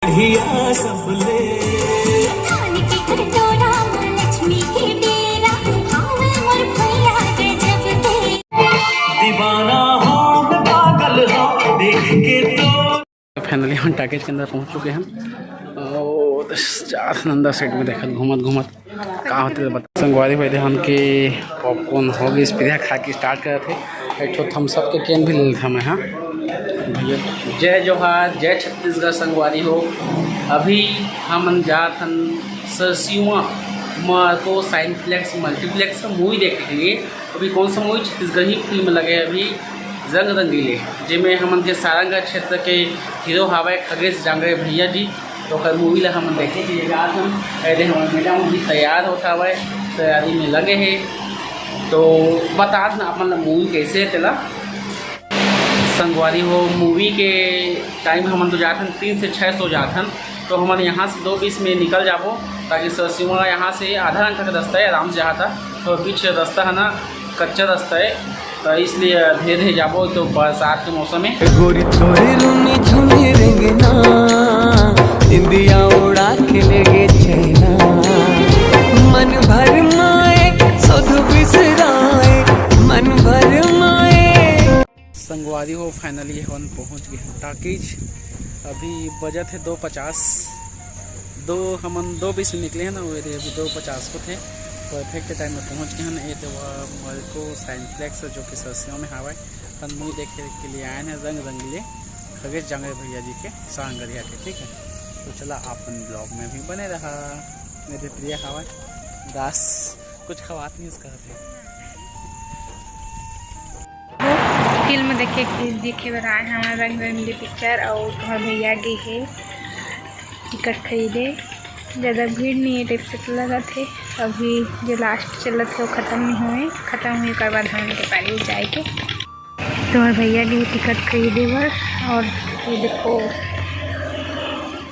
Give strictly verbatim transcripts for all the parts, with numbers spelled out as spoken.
हिया सबले। धान के कटोरा में लक्ष्मी के डेरा, आवे मोर भैया गजब के। दीवाना हो, मैं पागल हो, देख के तो। फाइनली हम टॉकीज के अंदर पहुंच चुके हैं और जा थन अंदर सेट में देखत घूमत घूमत का होथे बता। संगवारी हो, हमन के पॉपकॉर्न हो गइस, प्रिया खा के स्टार्ट करत हे। एक ठो थम्स अप के कैन भी ले लेथन मैं, हाँ भैया। जय जोहार, जय छत्तीसगढ़ संगवारी हो। अभी हमन जात हन सरसिवा मार्को साइनप्लेक्स मल्टीप्लेक्स मूवी देखे के लिए। अभी कौन सा मूवी? छत्तीसगढ़ी फिल्म लगे हे अभी रंग रंगीले, जेमे हमन के सारंग क्षेत्र के हीरो हावय खगेश जांगड़े भैया जी। तो ओकर मूवी ला हमन देखे के लिए जात हन। ए दे हमर मैडम भी तैयार होत हावय, तैयारी में लगे हे। तो बतात हन आप मन ला मूवी कैसे हे तेला। संगवारी हो, मूवी के टाइम हमन तो जात हन, तीन से छः शो जात हन। तो हमन यहाँ से दो बीस में निकल जाबो, ताकि सरसिवा यहाँ से आधा घंटा का रास्ता है, आराम से जात हन। तो बीच रास्ता है ना, कच्चा रास्ता है, तो इसलिए धीरे धीरे जाबो। तो बरसात के मौसम है। गोरी छोरे रूनी झूले रेंगे ना, इंदिया उड़ा के लेगे चैना। मन भर माए, सुध बिसराए, मन भर माए। संगवारी हो, फाइनली हमन पहुंच गए हैं टॉकीज। अभी बजत है दो पचास, दो, हमन दो बीस में निकले हैं ना, वो अभी दो पचास को थे। परफेक्ट टाइम में पहुंच गए हैं। ये तो वह मार्को साइनप्लेक्स, जो कि सरसिवा में हावय। हमन मूवी देखे के लिए आए हैं रंग रंगीले, खगेश जांगड़े भैया जी के सांगरिया के, ठीक है। तो चला, अपन ब्लॉग में भी बने रहा। मेरे प्रिय हावय दास, कुछ खवात नहीं उसका। फिल्म देखे के, देखे बर आए हवं रंग रंगीली पिक्चर, अउ तुम्हार भैया गे हे टिकट खरीदे। ज़्यादा भीड़ नहीं है टाइप से तो लगत हे। अभी जो लास्ट चलत हे वो खत्म नहीं हुए, खत्म हुए ओकर बाद हमन के पारी जाए के। तुम्हार भैया गे हे टिकट खरीदे बर। और ये देखो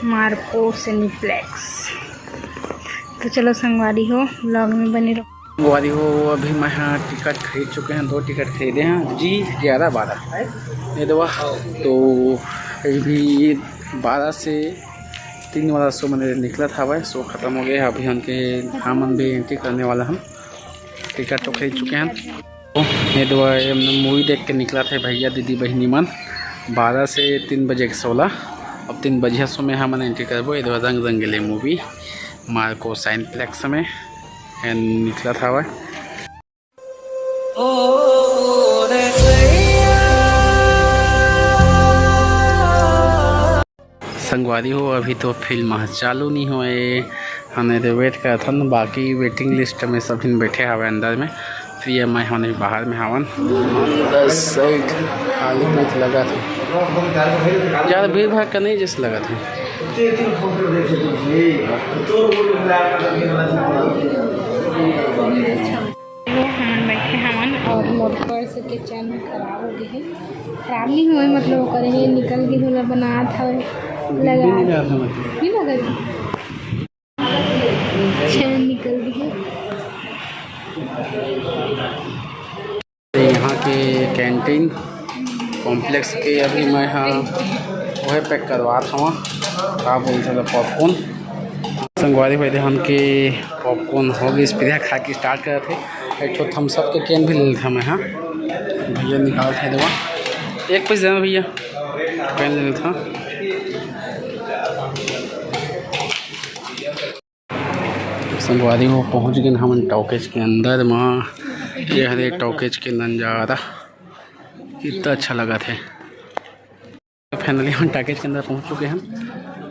मार्को सिनेप्लेक्स। तो चलो संगवारी हो, ब्लॉग में बने रहो। संगवारी हो, अभी मैं हाँ टिकट खरीद चुके हैं, दो टिकट खरीदे हैं जी, ग्यारह बारह। ये दवा तो अभी बारह से तीन वाला शो मैंने निकलत हावय, शो खत्म हो गया है। अभी हमके हमन भी एंट्री करने वाला हम, टिकट तो खरीद चुके हैं। ये दवा ये हमने मूवी देख के निकला थे भैया दीदी बहिनी मन, बारह से तीन बजे के शो ला। अब तीन बजिया शो में हमन एंट्री करबो। ये दवा रंग रंगीले मूवी मार्को साइनप्लेक्स में एन निकलत हावय। संगवारी हो, अभी तो फिल्म ह चालू नहीं होए, हमन तो वेट करत हन, बाकी वेटिंग लिस्ट में सब झन बैठे हवे अंदर में, फिर मैं हमन बाहर में हावन। अंदर साइड खाली कुछ लगा था, ज़्यादा भीड़ भाड़ का नहीं जैसे लगा था। वो हमन बैठे हवन और मोर पर्स के चैन खराब हो गए हे। खराब नहीं हुए, मतलब ओकर हे निकल गए, होला बनात हवे, लगा नहीं लगा था। चैन निकल गए। यहाँ के कैंटीन कॉम्प्लेक्स के अभी मैं हाँ वह पैक करवात हवा, का बोलते हैं पॉपकॉर्न। संगवारी भाई, हमन के पॉपकॉर्न हो गइस, प्रिया खा के स्टार्ट करत हे। एक ठो थम्स अप के कैन भी ले लेथन मैं, हाँ भैया निकालत हे देवा, एक पीस देना भैया, कैन ले लेथन। संगवारी हो, पहुँच गए हमन टॉकीज के अंदर मा। ये हरे टॉकीज के नजारा, कितना अच्छा लगत हे। फाइनली हम टॉकीज के अंदर पहुँच चुके हैं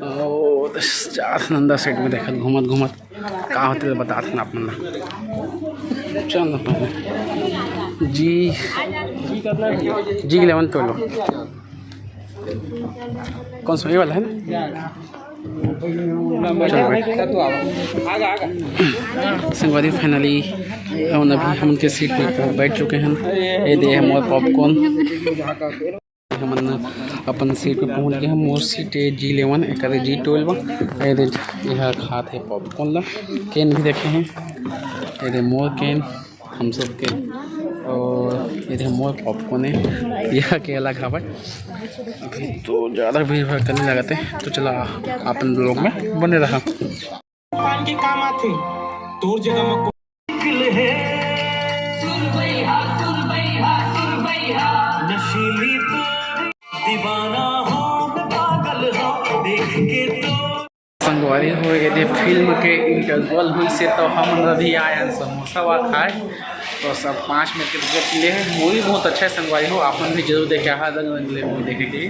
और जा थन अंदर सेट में देखत घूमत घूमत का होथे बतात हन आप मन ला। चल ना पहले। जी, जी इलेवन ट्वेल्व। कौन सा, ये वाला है ना? चलो, बैठ। संगवारी, फाइनली हमन अभी हमन के सीट में बैठ चुके हैं। ये दे हमर पॉपकॉर्न। हमन अपन सीट पे पहुंच गए हैं। मोर सीट है जी इलेवन, एक जी ट्वेल्व। ये दे, यह खात है पॉपकॉर्न ला। कैन भी देखे हैं, ये दे मोर कैन, हम सब के। और ये देखो, मोर पॉपकॉर्न है, यह के अलग हवय। अभी तो ज़्यादा भीड़ भड़का नहीं लगते, तो चला अपन ब्लॉग में बने रहा। इंसान के काम आथे, तोर जगह में कोई नशीली तो दीवाना हो, मैं पागल हो, देख के तो संगवारी हो, यदि फिल्म के इंटरवल हुई से तो हम अभी आए हैं समोसा वा खाए। तो सब पाँच मिनट के ब्रेक ले हैं। मूवी बहुत अच्छा है संगवारी हो, आप मन भी जरूर देखे, हर रंग रंगीले मूवी देखे के लिए।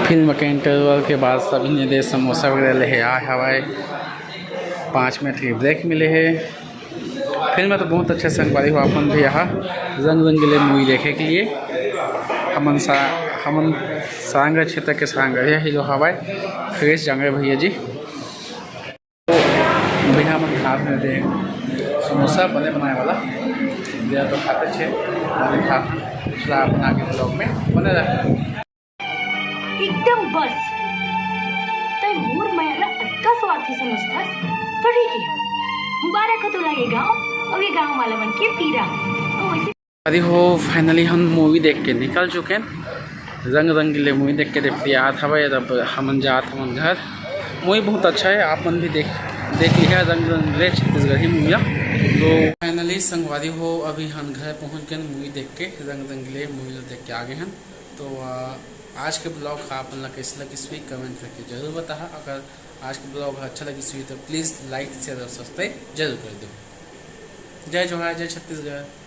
फिल्म के इंटरवल के बाद सभी ने दे समोसा वगैरह ले आए हवाए, पाँच मिनट के ब्रेक मिले है। फिल्म तो बहुत अच्छा संगवारी हो, आप मन भी यहाँ रंग रंगीले मूवी देखे के लिए। हमन सा हमन सांग क्षेत्र के सांग ये हीरो हवाए, खगेश जांगड़े भैया जी। तो भैया हमन खात में दे समोसा बने बनाए वाला, भैया तो खाते छे, हमन खात हैं। पिछला अपन आगे ब्लॉग में बने रहे। एकदम बस। तै मोर मया ला अतका स्वार्थी समझथस, तो ठीक है, मुबारक हो तोला ये गांव और ये गांव वाला बन के पीरा। और वैसे अरे हो, फाइनली हम मूवी देख के निकल चुके हैं। रंग रंगीले मूवी देख के देख आत हवे, तब हमन जात हमन घर। मूवी बहुत अच्छा है, आप मन भी देख देख लिया रंग रंगीले छत्तीसगढ़ी मूवी। तो फाइनली संगवारी हो, अभी हम घर पहुंच गए मूवी देख के, रंग रंगीले मूवी ला देख के आ गए हैं। तो आ, आज के ब्लॉग हा आप मन ला कैसे लगिस हुई कमेंट करके जरूर बताहा। अगर आज के ब्लॉग हा अच्छा लगिस हुई तो प्लीज लाइक शेयर और सब्सक्राइब जरूर कर दो। जय जोहार, जय छत्तीसगढ़।